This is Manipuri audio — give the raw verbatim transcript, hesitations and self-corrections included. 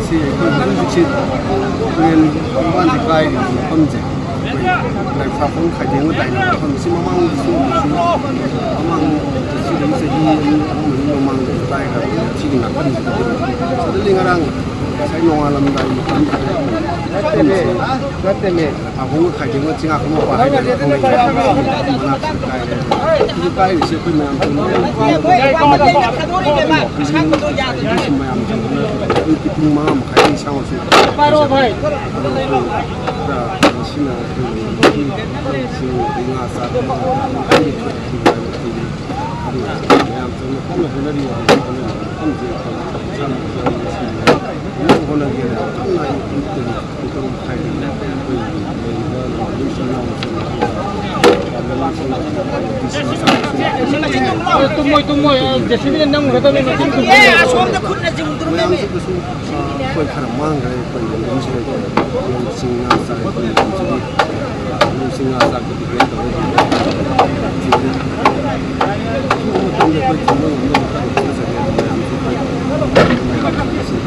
ꯁꯤ ꯑꯩꯈꯣꯏ ꯍꯧꯖꯤꯛ ꯍꯧꯖꯤꯛꯁꯤ ꯇꯨꯔꯦꯜ ꯈꯣꯡꯕꯥꯟꯁꯦ ꯀꯥꯏꯔꯤꯕ ꯃꯐꯝꯁꯦ, ꯑꯩꯈꯣꯏ ꯂꯥꯏꯐꯥꯐꯝ ꯈꯥꯏꯗꯦꯡꯒ ꯇꯥꯏꯅꯕ ꯃꯐꯝ, ꯁꯤ ꯃꯃꯥꯡꯗꯁꯨ ꯑꯃꯨꯛꯁꯨ, ꯃꯃꯥꯡ ꯆꯍꯤꯗꯒꯤ ꯆꯍꯤ ꯑꯅꯤ ꯑꯍꯨꯝꯒꯤ ꯃꯃꯥꯡꯗꯁꯨ ꯀꯥꯏꯈ꯭ꯔꯕꯅꯤ꯫ ꯁꯤꯒꯤ ꯅꯥꯀꯟꯁꯤꯗ ꯁꯤꯗꯗꯤ ꯉꯔꯥꯡ ꯉꯁꯥꯏ ꯅꯣꯡꯉꯥꯜꯂꯝꯗꯥꯏ ꯃꯇꯝꯁꯤꯗ ꯅꯠꯇꯦꯃꯦ, ꯅꯠꯇꯦꯃꯦ꯫ ꯂꯥꯏꯐꯥꯐꯝꯒ ꯈꯥꯏꯗꯦꯡꯒ ꯆꯤꯡꯉꯥꯛ ꯑꯃ ꯄꯥꯏꯔꯒ ꯊꯧꯔꯤꯕ ꯃꯅꯥꯛꯁꯤꯗ ꯀꯥꯏꯔꯦ꯫ ꯁꯤꯗ ꯀꯥꯏꯔꯤꯁꯦ ꯑꯩꯈꯣꯏ ꯃꯌꯥꯝ ꯇꯧꯅꯕ ꯃꯌꯥꯝ ꯇꯧꯅꯕ ꯑꯩꯈꯣꯏ ꯄꯨꯡ ꯃꯉꯥ ꯃꯈꯥꯏꯗꯒꯤ ꯏꯁꯥꯃꯛꯁꯨ ꯄꯥꯔꯣ ꯚꯥꯏ꯫ ꯑꯗꯣ ꯑꯩꯈꯣꯏ ꯈꯔ ꯃꯁꯤꯅ ꯑꯩꯈꯣꯏ ꯁꯤꯡ ꯉꯥ ꯆꯥꯛ ꯑꯗꯨ ꯃꯌꯥꯝ ꯇꯧꯅ ꯀꯟꯅ ꯍꯣꯠꯅꯔꯤ꯫ ꯍꯧꯖꯤꯛ ꯍꯣꯠꯅꯔꯤ ꯃꯐꯝꯁꯦ ꯑꯩꯈꯣꯏ ꯏꯁꯥꯃꯛꯁꯨ ꯌꯥꯎꯅ ꯁꯤꯟꯕ ꯍꯣꯠꯅꯒꯦꯅ ꯌꯥꯝ ꯀꯟꯅ ꯑꯩ ꯄꯨꯡ ꯇꯔꯨꯛ ꯇꯔꯨꯛ ꯃꯈꯥꯏꯗꯒꯤ ꯑꯩꯈꯣꯏꯒꯤ ꯂꯩꯔꯤꯕ ꯏꯆꯤꯜ ꯏꯅꯥꯎꯁꯤꯡ, ꯑꯗꯨꯒ ꯇꯨꯝꯃꯣꯏ, ꯇꯨꯝꯃꯣꯏ, ꯖꯦꯁꯤꯕꯤꯅ ꯅꯝꯈ꯭ꯔꯗꯕꯅꯤ, ꯃꯇꯨꯡ ꯇꯨꯝꯃꯣꯏ꯫ ꯃꯌꯥꯝꯁꯤꯗꯁꯨ, ꯑ, ꯑꯩꯈꯣꯏ ꯈꯔ ꯃꯥꯡꯈ꯭ꯔꯦ, ꯑꯩꯈꯣꯏ ꯂꯝꯗꯝꯁꯤꯗ ꯑꯩꯈꯣꯏ ꯂꯧꯁꯤꯡ ꯉꯥ ꯆꯥꯛ, ꯑꯩꯈꯣꯏ ꯂꯝꯁꯤꯒꯤ ꯂꯧꯁꯤꯡ ꯉꯥ ꯆꯥꯛꯀꯤ ꯗꯤꯄꯦꯟ ꯇꯧꯔꯒ ꯑꯊꯨꯕ ꯃꯇꯝꯗ ꯑꯩꯈꯣꯏ ꯊꯤꯡꯕ ꯉꯝꯅꯕ ꯀꯟꯅ ꯍꯣꯠꯅꯖꯔꯤ꯫ ꯑꯗꯨ ꯃꯌꯥꯝꯁꯨ ꯑꯩꯈꯣꯏ ꯃꯌꯥꯝꯁꯤꯡ ꯑꯁꯤ